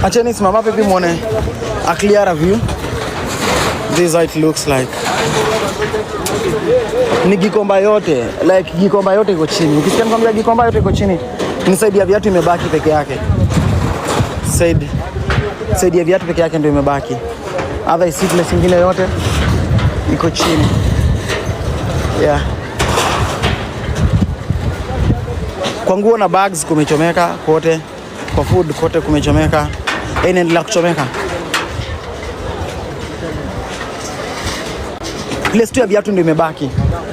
Acheni simama hapa hivi muone a clearer view. This is how it looks like. Ni Gikomba yote, like Gikomba yote iko chini. Ukisikia nikwambia Gikomba yote iko chini, ni side ya viatu imebaki peke yake. Side ya viatu peke yake ndio imebaki. Other place ingine yote iko chini. Yeah. Kwa nguo na bags kumechomeka kote, kwa food kote kumechomeka, inaendelea kuchomeka. Place tu ya viatu ndio imebaki.